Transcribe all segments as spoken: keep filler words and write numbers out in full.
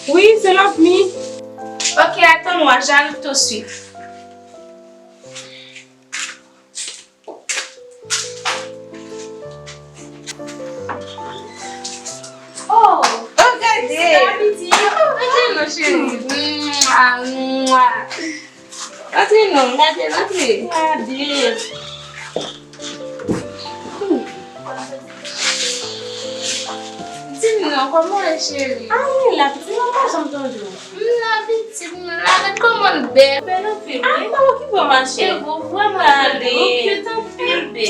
Wi, se Love Me. Ok, attends-moi, j'arrive tout de suite. Oh, oh, gade! Sa piti. Antre non, cheri. Mwa, mwa. Antre non, gade, antre. Gade. Hmm. Di m non, kòman w ye, cheri? Anyen la, piti, mwen pa janm tande w. M la, piti, m la, gad kòman l bèl. Bèl anpil, wi. Ah, pa okipe w, ma chère. E ou vrèman bèl, ou cute anpil, babe.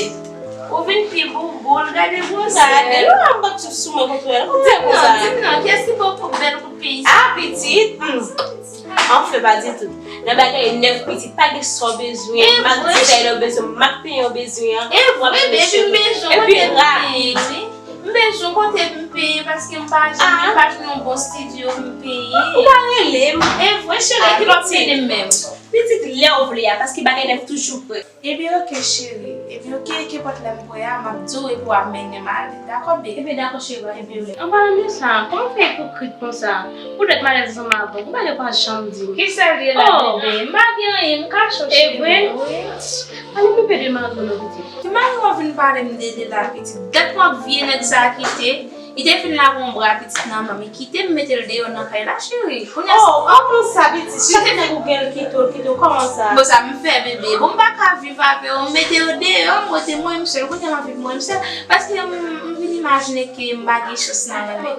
Ou vin pi bouboul, gade gwosè. Gade, non, m p ap sou mwen konn fè l. Ou di konsa. Di m non, kiyès ki ba w bèl kout pye sa? Ah, pitit. Hmm. Anfen, pa ditou. Nan bagay nèf, pitit, pa gen sa w bezwen. M ap di bagay lè w bezwen, m ap peye w bezwen an. E vre, baby, m bezwen kote m peye, wi. M bezwen kote m peye paske m pa janm, m pa jwenn yon bon studio pou m peye. Ou pa rele m. E vre, cheri, ki lè w ap mennen m menm? Pitit, lè w vle a, paske bagay nèf toujou prè. Ebyen, ok, cheri. Ebyen, ok, kenpòt lè m prè a, m ap di w epi w ap mennen m ale. Dakò, baby? Ebyen, dakò, cheri, pa gen pwoblèm. An palan de sa, kòman w fè ipokrit konsa? Poutèt m alèz ansanm avè w, ou pa gen pa janm di m. Kisa l ye la, bebe? M pa gen anyen, m kache w, cheri. E vre? Wi. Ann okipe de mari w non, pitit. Ki mari w vin pale m de li la, pitit? Dat w ap vye nèg sa kite. Li te fin lave yon bra pitit nan men m, li kite m mete l deyò nan kay la, cheri. Kounye a. Oh, kòman sa, pitit? Chak nèg ou gen l kite w, l kite w, kòman sa? Bon, sa m fè, bebe. Bon, m pa ka viv avè w, m mete yo deyò, m rete mwen menm sèl. Kounye a m ap viv mwen menm sèl, paske m, m vin imajine ke m pa gen chans nan renmen.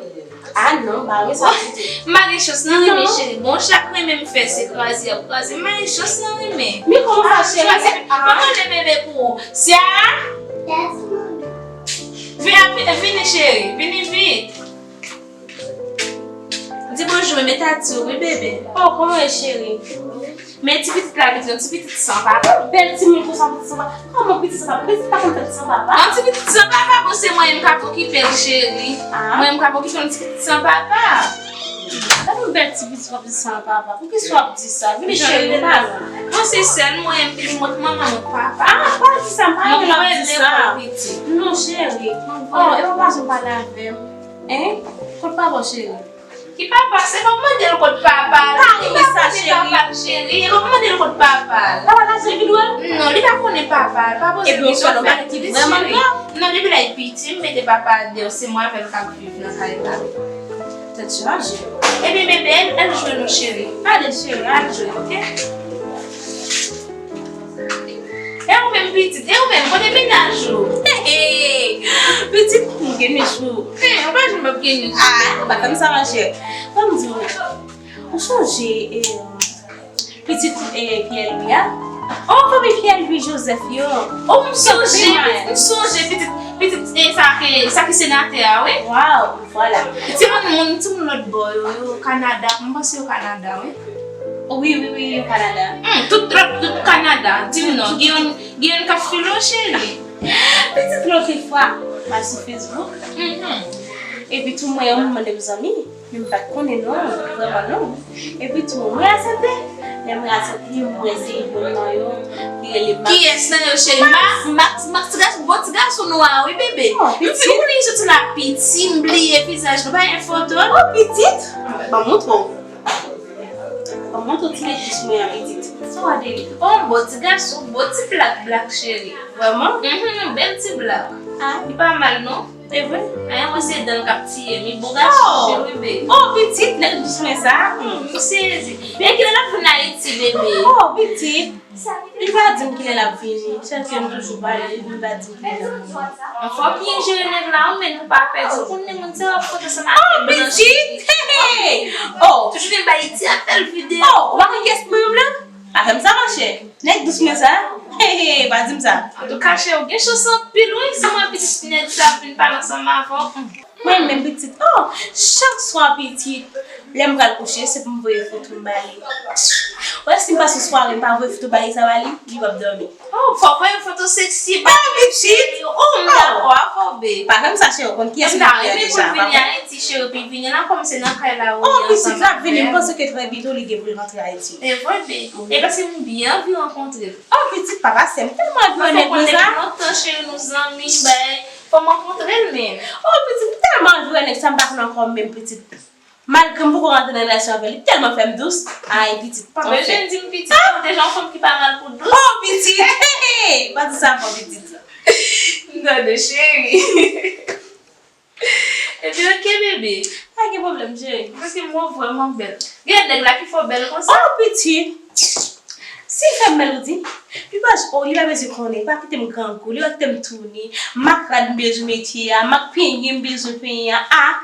Ah non, m pa renmen sa ditou. M pa gen chans nan renmen, cheri. Bon, chak renmen m fè, se kraze y ap kraze. M pa gen chans nan renmen. Men kòman sa, cheri? Mwen mande bebe pou ou. Sia! Vin, vin, vini, cheri. Vini vit. Di bonjou, men ta di w, wi, bebe. Oh, kòman w ye, cheri? Men ti pitit la, pitit, yon ti pitit san papa. Bèl timoun konsa, pitit san papa. Kòman pitit san papa? Pitit pa konn fèt san papa. Yon ti pitit san papa, bon, se mwen menm k ap okipe l, cheri. Ah. Mwen menm k ap okipe yon ti pitit san papa. Gade yon bèl ti pitit san papa. Poukisa w ap di sa? Vini, cheri, pa la. Bon, se sèl mwen, epi mwen k manman, mwen k papa. Ah, pa di sa, m pa renmen lè w ap di sa. Non, cheri. Oh, e papa janm pale avè m. Hein? Kot papa w, cheri? Ki papa? Se pa w mande l kot papa l. Pa di sa, cheri. Papa l, cheri. E pa w mande l kot papa l. Papa l la, se vin wè l? Non, li pa konnen papa l. Pa poze l kesyon. Epi yon bagay ki vrèman grav. Non, depi lè l piti, m mete papa l deyò, se mwen avè l k ap viv nan kay la. Tèt chaje. Ebyen, bebe, al, al jwe non, cheri. Ale, cheri, al jwe, oke? E ou menm, pitit, e ou menm, kote mennaj ou? Hey, hey. Pitit, m gen nich pou ou. Hey, ou pa janm ap gen nich. Ah, ou pa fè m sa, machè. Ban m di w, ou sonje, e, pitit, e, Pierre Louis a? Oh, fanmi Pierre Louis Joseph yo. Oh, m sonje, m sonje, pitit, pitit, e, sa ki, sa ki senatè a, wi. Wow, vwala. Timoun, moun, timoun lòt bò yo, yo Kanada, m panse yo Kanada, wi. Wi, wi, wi, yo Kanada. Hmm, tout lòt, tout Kanada, di m non, gen youn, gen youn k ap file w, cheri. Pitit, lòt fwa, m al sou Facebook. Mhm. Epi tou, m wè yon moun mande m zanmi, men m pa t konnen non, vrèman non. Epi tou, mwen aksepte. Lè mwen aksepte, m wè se youn nan yo ki rele Max. Kiyès nan yo, cheri? Max, Max, Max, ti gason, bon ti gason nwa, wi, bebe. Oh, pitit. M fin konnen li soti la piti, m bliye vizaj li, pa gen foto l. Oh, pitit. Ban m montre w. Ban m montre w ti nèg dous mwen an, pitit. Sa w ap di? Oh, bon ti gason, bon ti blak, blak cheri. Vrèman? Mhm, bèl ti blak. Ah. Li pa mal, non. E vre? Anyen, mwen se dan l k ap tiye m. Li bon gason, cheri, wi, baby. Oh, pitit, nèg dous mwen sa. Hmm, m sezi. Men kilè l ap vin Ayiti, bebe? Oh, pitit. Li pa di m kilè l ap vini. Sèl ke nou toujou pale, li pa di m kilè l ap vini. Fò w byen jere nèg la, wi, men pou pa pèdi. Ou konn gen moun se w ap konte sa nan tèt blanch. Oh, pitit! Hey, hey! Oh! Toujou vin bay ti apèl videyo. Oh, ou pa konn kiyès mwen menm la? Pa fè m sa, machè. Nèg dous mwen sa. Hey, hey, pa di m sa. Antouka, cheri, ou gen chans anpil, wi. Si mwen pitit nèg sa ap vin pale ansanm avè w. Hmm. Mwen menm pitit, oh, chak swa pitit, lè m pral kouche, se pou m voye foto m ba li. Wè, si m pase sware, m pa voye foto ba li, sa ba li, li p ap dòmi. Oh, fò voye foto seksi ba li, cheri. Oh, m dakò avè w, babe. Pa fè m sa, cheri, ou konn kiyès m ye deja, pa vre? M ta renmen pou l vini Ayiti, cheri, pou l vini la, kòm se nan kay la ou ye ansanm avè m. Oh, pitit, l ap vini, m panse ke trè byento li gen pou l rantre Ayiti. E vre, babe. E paske m byen anvi rankontre l. Oh, pitit, pa pase, m tèlman anvi wè nèg mwen sa. Fò m konn nèg lontan, cheri, nou zanmi, bay. Fò m rankontre l menm. Oh, pitit, m tèlman anvi wè nèg sa, m pa konn ankò menm, pitit. Malgre m poko rantre nan relasyon avè l, li tèlman fè m dous. Ay, pitit. Pa bezwen di m pitit, mwen deja yon fanm ki pa mal pou dous. Oh, pitit! Pa di sa ankò, pitit. M tande, cheri. Epi, oke, bebe. Pa gen pwoblèm, cheri. Paske m wè w vrèman bèl. Gen nèg la ki fè w bèl konsa? Oh, pitit! Si l fè m bèl, ou di? Li pa, oh, li pa bezwen konnen. Pa kite m grangou. Li pa kite m touni. Mak rad m bezwen mete a. Mak penyen m bezwen penyen a. Ah!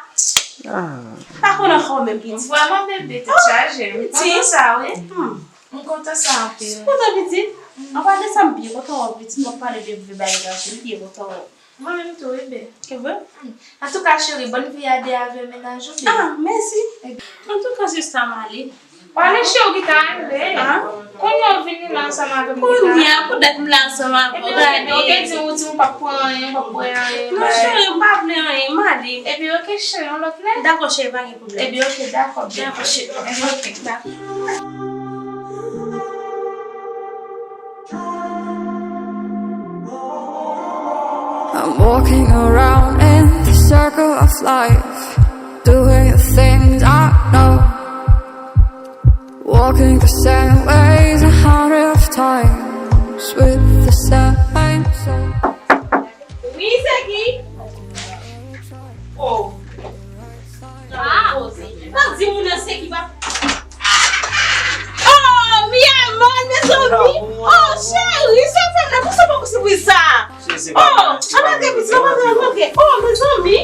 Pa konn ankò menm, pitit. Vrèman, bebe, tèt chaje. M kontan sa, wi. Hmm. M kontan sa anpil. M kontan, pitit. An palan de sa, m byen kontan wè w, pitit. M ap pale de vye bagay gason, m byen kontan wè w. Mwen menm tou, wi, bebe. Se vre? Hmm. Antouka, cheri, bòn vi a de avè mennaj ou, bebe. Ah, mèsi. Antouka, sista, m ale. Pale, cheri, ou gentan ale. Ah? Kounye a w vini la ansanm avè m deja. Kounye a, pou dat m la ansanm avè w, gade. Epi, ou te di, ou di, ou p ap pran anyen, ou p ap pran anyen. Non, cheri, m pa vle anyen, m ale. Epi, oke, cheri, yon lòt lè. Dakò, cheri, pa gen pwoblèm. Epi, oke, dakò, bebe. Dakò, cheri. Epi, oke. Dakò. I'm walking around in the circle of life, doing the things I know, walking the same ways a hundred times with the same soul. Wi, se ki? Oh. Ah, pa di moun nan se ki pa. Oh, mi amor, mezanmi. Oh, cheri, sa fè m la, pou sa pa pou sipriz sa. Oh, ann antre, pitit, ann antre, ann antre. Oh, mezanmi.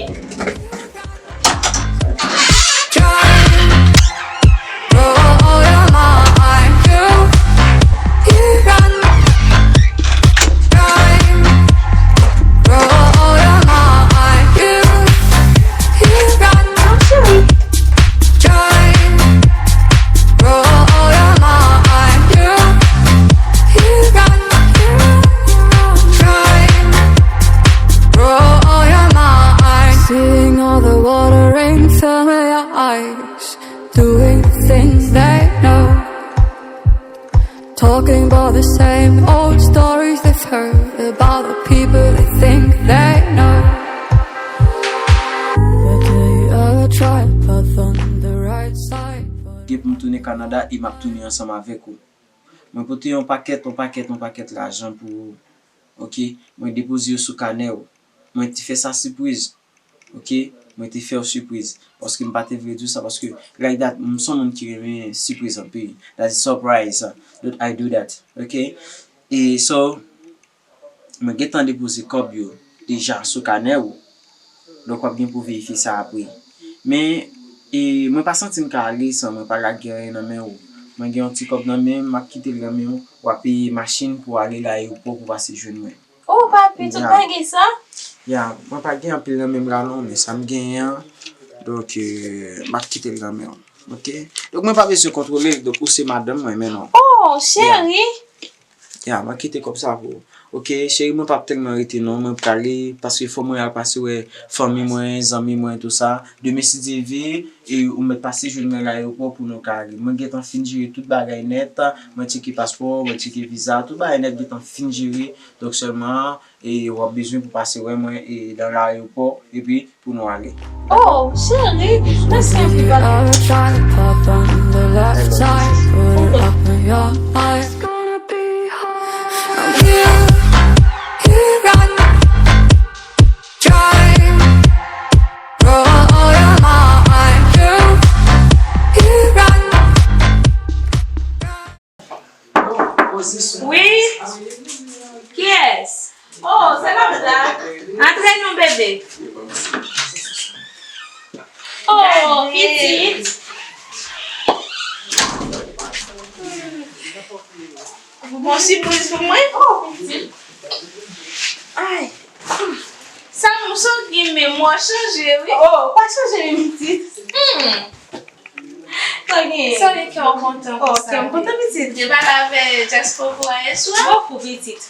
Seeing all the watering familiar eyes, doing the things they know. Talking about the same old stories they've heard about the people they think they know. But do you ever try to path on the right side? Gen pou m tounen Kanada e m ap tounen ansanm avèk ou. Mwen pote yon pakèt, yon pakèt, yon pakèt lajan pou ou. Oke? Mwen depoze yo sou kanè w. Mwen te fè sa sipriz. Oke? Mwen te fè w sipriz. Paske m pa te vle di w sa, paske like that, m se yon moun ki renmen sipriz anpil. That's a surprise. Don't I do that. Oke? E so, mwen gentan depoze kòb yo deja sou kanè w. Donk, w ap gen pou verifye sa apre. Men, e, mwen pa santi m ka ale san mwen pa lage anyen nan men w. Mwen gen yon ti kòb nan men m, m ap kite l nan men w. W ap peye machin pou w ale la ayewopò pou pase jwenn mwen. Oh, papi, tout bagay sa? Ya, mwen pa gen anpil nan men m la non, men sa m genyen an, donk, e, m ap kite l nan men w. Oke? Donk, mwen pa bezwen kontwole l, donk, ou se madanm mwen, men non. Oh, cheri! Ya, mwen kite kòb sa pou ou. Oke, cheri, mwen p ap tèlman rete non, mwen prale, paske fò mwen al pase wè fanmi mwen, zanmi mwen, tou sa. Demen, si Dye vle, e ou mèt pase jwenn mwen la ayewopò pou nou ka ale. Mwen gentan fin jere tout bagay nèt, mwen tcheke paspò, mwen tcheke viza, tout bagay nèt gentan fin jere. Donk sèlman, e w ap bezwen pou pase wè mwen, e nan la ayewopò, epi pou nou ale. Oh, cheri, mèsi anpil, papi. Wi? Kiyès? Oh, se Magda. Antre non, bebe. Oh, pitit. Bon sipriz pou mwen. Oh, pitit. Ay. Sa m sot gen men mwen chanje, wi. Oh, pa chanje men pitit. Hmm. Sa gen? Sa gen kè w kontan konsa? Oh, kè m kontan, pitit. Te pale avè Jasper pou ayè swa? Bokou, pitit.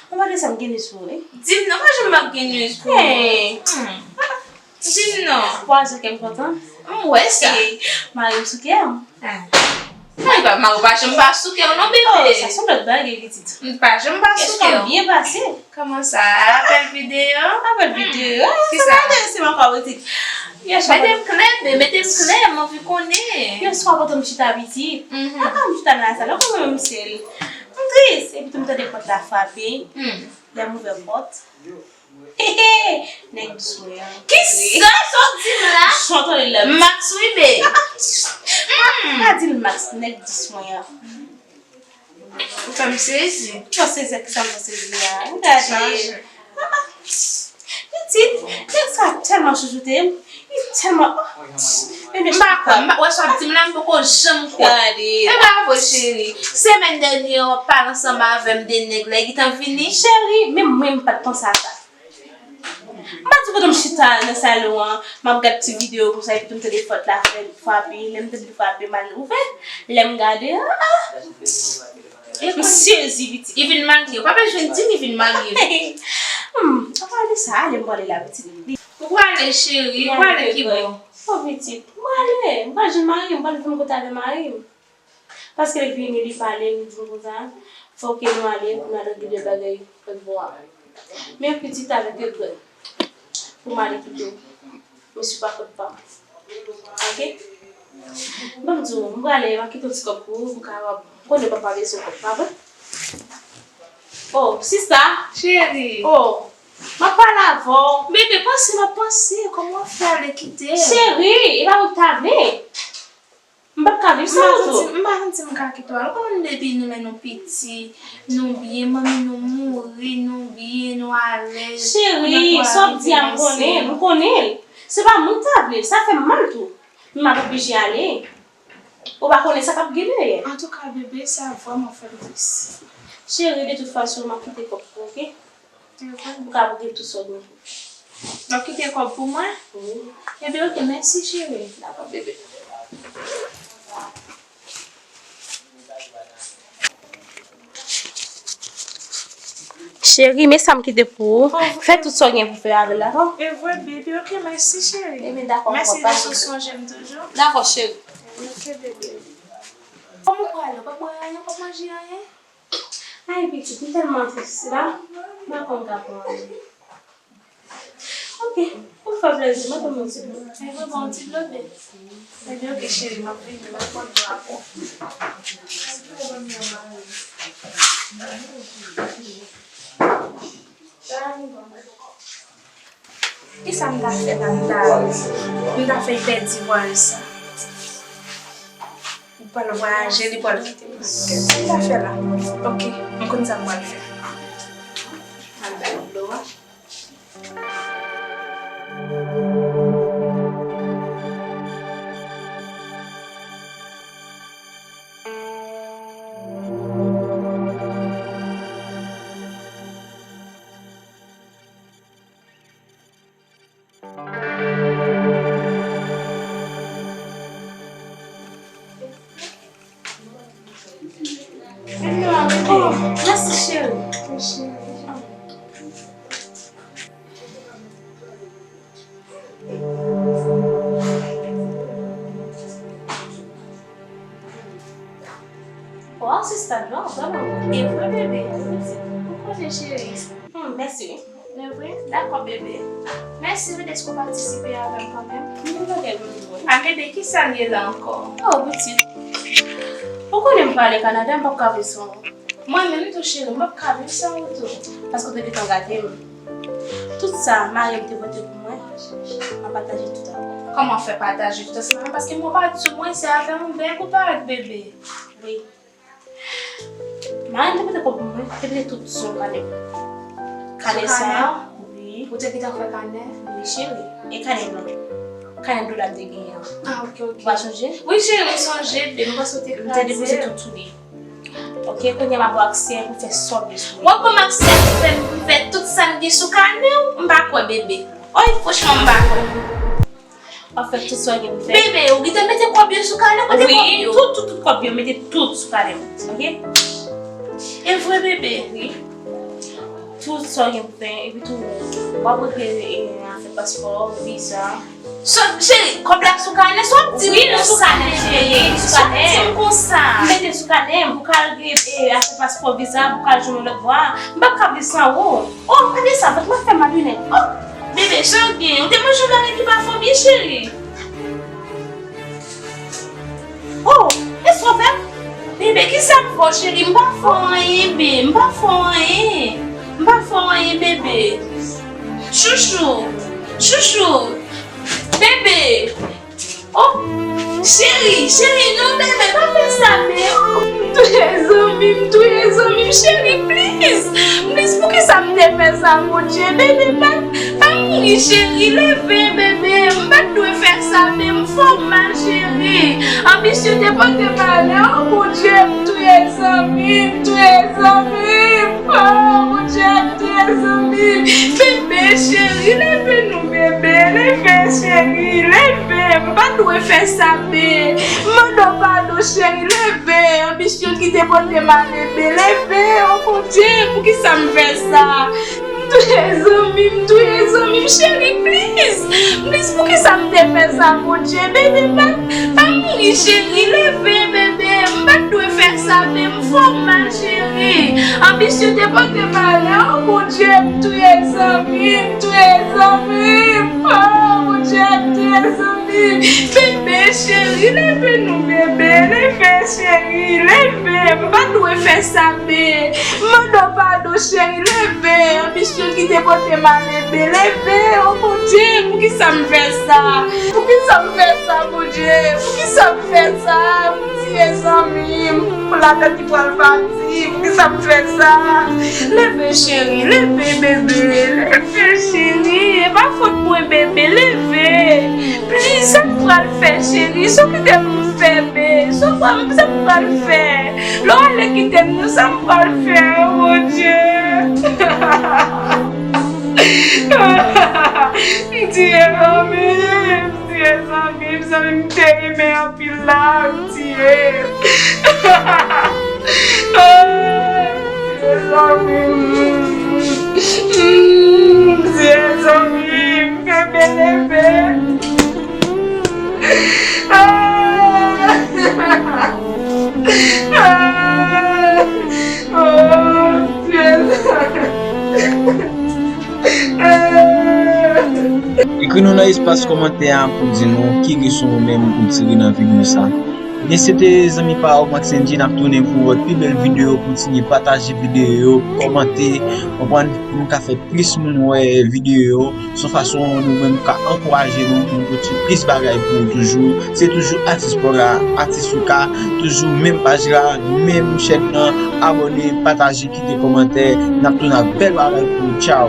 Mwen pa gen sa m gen news pou ou, wi. Di m non, pa janm ap gen news pou mwen. Hey. Hmm. Di m non. Ou pa wè jan kè m kontan? M wè sa. Mari m sou kè m. Ah. Ay, pa, mari w pa janm pa sou kè w non, bebe. Oh, sa se yon lòt bagay, pitit. M pa janm pa sou kè w. Kèsyon byen pase. Kòman sa? Apèl videyo? Apèl videyo? Ah, sa pa enterese m ankò, pitit. Mete m klè, be, mete m klè, m anvi konnen. Yèswa pandan m chita pitit. Mhm. Apa m chita nan sal la, kòman m sèl? M tris, epi tou m tande pòt la frape. Hmm. Lè m ouvè pòt. Nèg dous mwen an. Kisa sa w di m la? Jan w tande l la. Max, wi, be. Pa di l Max, nèg dous mwen an. Ou fè m sezi. Ou sezi ak sa m sezi a. Gade. Chaje. Ah, ah. Pitit, nèg sa tèlman chouchoute m. Li tèlman, oh. M pa kwè, m pa, wè sa w ap di m la, m poko janm kwè. Gade. E pa vre, cheri. Semèn dènye, w ap pale ansanm avè m de nèg la, li gentan vini. Cheri, menm mwen, m pa t panse a sa. M pa di kote m chita nan salon an, m ap gad ti videyo konsa, epi tou m tande pòt la fè, frape. Lè m tande l frape, m al ouvè. Lè m gade, ah, ah. M sezi, pitit. Li vin marye. Ou pa bezwen di m li vin marye. Hmm, an palan de sa, ale m prale la, pitit. Ou prale, cheri, ou prale ki bò? Oh, pitit, m prale. M pral jwenn mari m, m pral vin kote avè mari m. Paske l vini, li pale, li di m konsa, fòk nou ale pou n al regle bagay lòt bò a. Men pitit, avèk regrè, pou m ale kite w. Mesi pa kòb pa m. Oke? Ban m di w, m prale, m ap kite yon ti kòb pou ou, pou w kapab, m konnen papa bezwen kòb, pa vre? Oh, sista! Cheri! Oh, m ap pale avè w. Bebe, panse m ap panse, kòman w fè ale kite m? Cheri, e pa mwen ki ta vle. M p ap ka viv san ou tou. M pa santi m ka kite w al. Ou konnen depi nou men nou piti, nou byen, manmi nou mouri, nou byen, nou alèz. Cheri, sa w ap di a, m konnen, m konnen l. Se pa mwen ki ta vle l, sa fè m mal tou. Men m ap oblije ale. Ou pa konnen sa k ap gen dèyè. Antouka, bebe, sa vrèman fè m tris. Cheri, de tout fason, m ap kite kòb pou ou, oke? Ou ka pou gen tout sa w gen pou. W ap kite kòb pou mwen? Wi. Ebyen, oke, mèsi, cheri. Dakò, bebe. Cheri, men sa m kite pou ou. Oh, fè tout sa w gen pou fè avè l, dakò? E vre, bebe, oke, mèsi, cheri. Ebyen, dakò, mèsi paske w sonje m toujou. Dakò, cheri. Oke, bebe. Kòman w prale? W p ap bwè anyen, w p ap manje anyen? Ay, pitit, m tèlman tris la, m pa konn ka pran anyen. Oke, pou fè plezi, mwen ban m yon ti dlo. Mwen ban w yon ti dlo, bebe. Ebyen, oke, cheri, m ap vini, m ap pran dlo a pou ou. Kisa m ta fè la, m ta, m ta fè l pèdi vwayaj sa? Ou pral vwayaje, li pral kite m. Kisa m ta fè la? Oke, m konn sa m pral fè. M al bay dlo a. Oh, mèsi, cheri. Waw, sista, dlo a vrèman bon. E vre, bebe. Ou konnen, cheri. Hmm, mèsi. Men vre? Dakò, bebe. Mèsi wi dèske w patisipe avè m kanmenm. Mwen pa gen lòt mo. A, bebe, kisa l ye la ankò? Oh, pitit. Ou konnen m prale Kanada, m p ap ka viv san ou. Mwen menm tou, cheri, m p ap ka viv san ou tou. Paske w te gentan gate m. Tout sa mari m te pote pou mwen, m ap pataje tout avè w. Kòman fè pataje tout ansanm avè m? Paske mwen pa di sou mwen, se avè yon bèg ou parèt, bebe. Wi. Mari m te pote kòb pou mwen, te pote tout sou kanè m. Kanè sa a, wi. Ou te gentan fè kanè? Wi, cheri. E kanè m nan? Kanè dola m te genyen an. Ah, ok, ok. Ou pa sonje? Wi, cheri, m sonje, bebe, m panse w te kraze. M te depoze tout sou li. Ok, kounye a m ap ba w aksè pou fè sa w vle sou li. W ap ban m aksè pou fè, pou fè tout sa m gen sou kanè w? M pa kwè, bebe. Oy, franchman, m pa kwè. W ap fè tout sa w gen pou fè. Bebe, ou gentan mete kòb yo sou kanè? Kote kòb yo? Wi, tout, tout, tout kòb yo, mete tout sou kanè m, ok? E vre, bebe? Wi. Tout sa w gen pou fè, epi tou, w ap regle, e, afè paspò, viza. Sòt, cheri, kòb la sou kanè, sa w ap di m konsa, cheri? Wi, sou kanè, cheri, sou kanè. Sa w ap di m konsa? M mete sou kanè m pou ka regle, e, afè paspò, viza, pou ka jwenn yon lòt bò a. M p ap ka viv san ou. Oh, gade sa, vant mwen fè mal wi nèg. Oh! Bebe, sa w gen? Ou te manje yon bagay ki pa fè w byen, cheri? Oh, èske w fè? Bebe, kisa m fè w, cheri? M pa fè w anyen, bebe. M pa fè w anyen. M pa fè w anyen, bebe. Chouchou. Chouchou. Bebe. Oh, cheri, cheri, non, bebe, pa fè sa, bebe. Oh, m touye zanmi m, touye zanmi m, cheri, please. Please, poukisa m te fè sa, Bondye? Bebe, pa, pa mouri, cheri, leve, bebe. M pa t dwe fè sa, bebe, m fè w mal, cheri. Anbisyon te pote m ale, oh, Bondye, m touye zanmi m, touye zanmi m. Oh, Bondye, m touye zanmi m. Bebe, cheri, leve non, bebe, leve, cheri, leve. M pa t dwe fè sa, bebe. M mande w padon, cheri, leve. Anbisyon ki te pote m ale, bebe, leve. Oh, Bondye, poukisa m fè sa? M touye zanmi m, m touye zanmi m, cheri, please. Please, poukisa m te fè sa, Bondye? Bebe, pa, pa mouri, cheri, leve, bebe. M pa t dwe fè sa, bebe. M fè w mal, cheri. Anbisyon te pote m ale, oh, Bondye, m touye zanmi m, m touye zanmi m. Oh, Bondye, m touye zanmi m. Bebe, cheri, leve non, bebe, leve, cheri, leve. M pa t dwe fè sa, bebe. M mande w padon, cheri, leve. Anbisyon ki te pote m ale, bebe, leve. Oh, Bondye, poukisa m fè sa? Poukisa m fè sa, Bondye? Poukisa m fè sa? M tiye zanmi m. Pou ladan ki pral pati, poukisa m fè sa? Leve, cheri, leve, bebe. Leve, cheri. E pa fòt mwen, bebe. Leve. Please, sa m pral fè, cheri? Si w kite m fè, bebe. Si w pa, sa m pral fè? Lè w ale kite m nan, sa m pral fè, oh, Bondye? M tiye zanmi m, m tiye zanmi m, zanmi m te renmen anpil la, m tiye. Ah, m tiye zanmi m, m tiye zanmi m, bebe leve. Ah! Ah! Oh, Jezi. Ah! Ekri nou nan espas kòmantè a pou di nou ki leson ou menm ou tire nan videyo sa. Ebyen, se te zanmi pa w, Maxenji, n ap tounen pou yon lòt pi bèl videyo. Kontinye pataje videyo yo, kòmante, konprann, pou nou ka fè plis moun wè videyo yo. Se yon fason nou menm ka ankouraje nou pou nou kontinye plis bagay pou ou toujou. Se toujou Atis Paula, Atis Luka, toujou menm paj la, menm chèn nan. Abòne, pataje, kite kòmantè. N ap tounen ak bèl bagay pou ou. Tchaw!